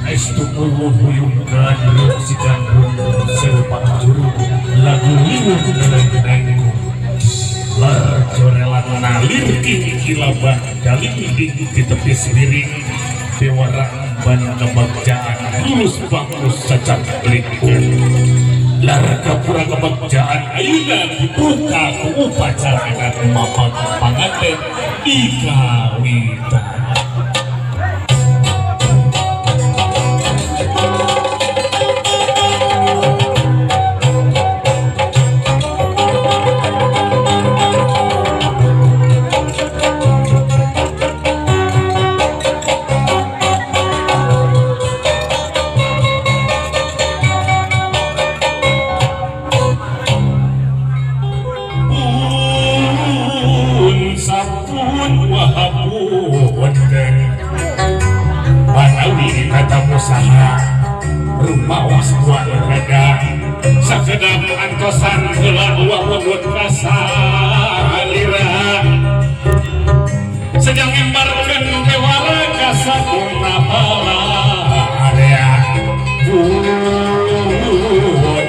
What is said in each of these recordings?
Estu huyung gandrung si gandrung sewu juru lagu liwung nengku lar jorelan nalir kilabah dalinding di tepi sendiri dewarang ban kebagjaan lulus bagus sacap lingkung lar kapura kebagjaan ayeuna dibuka ku upacara adat mapag panganten dikawitan. Antosan heula wawuhun kasalira sedang ngembarkeun dewara ka sampurna bala area pun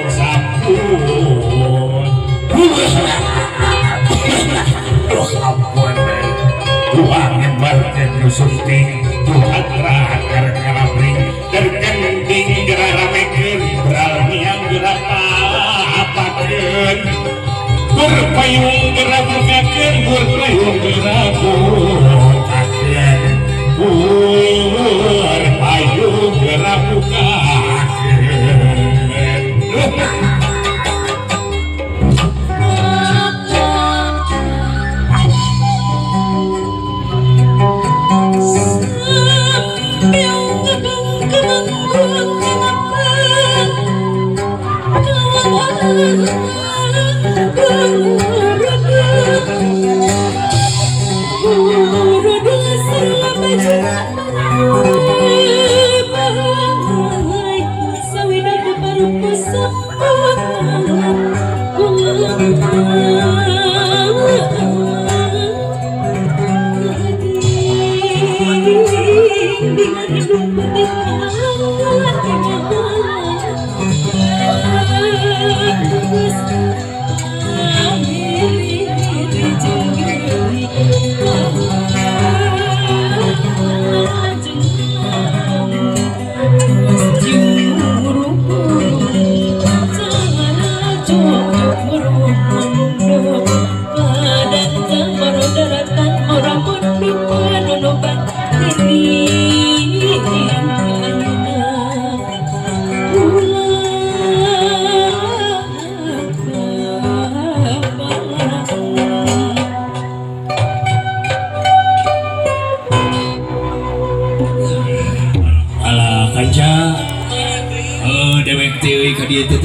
sampun. Duh ampun dua ngembarkeun nu sunting dua gareng ngalabring derkending geraramekeun beral miang gerapakeun burpayung gerabukakeun burpayung gerabukakeun burpayung gerabukakeun.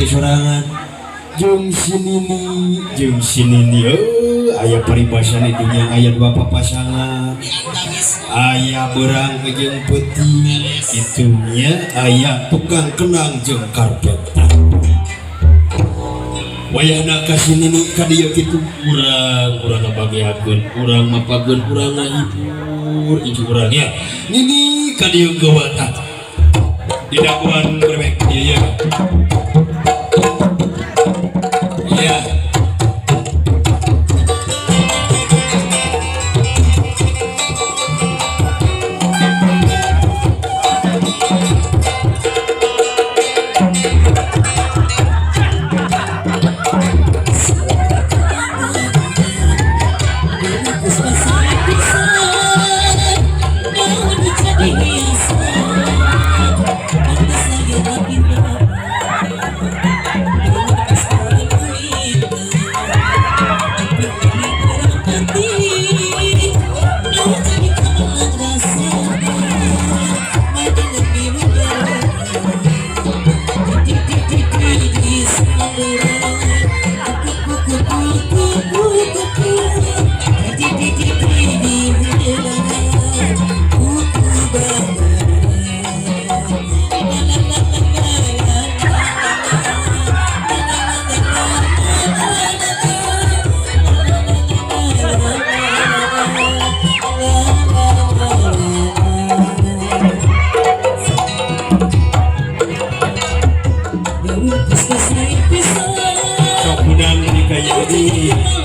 Sorangan jeung sinini aya paribasan di dunia aya dua papasangan aya berang jeung peuting itunya aya tukang kenang jeung karpetan wayahna ka sinini ka dieu kitu urang urang ngabageakeun urang mapageun urang ngahibur incu urang ya nini ka dieu geuwatan di daguan berbek ieu ya. Yeah. Sok udang di kaya di.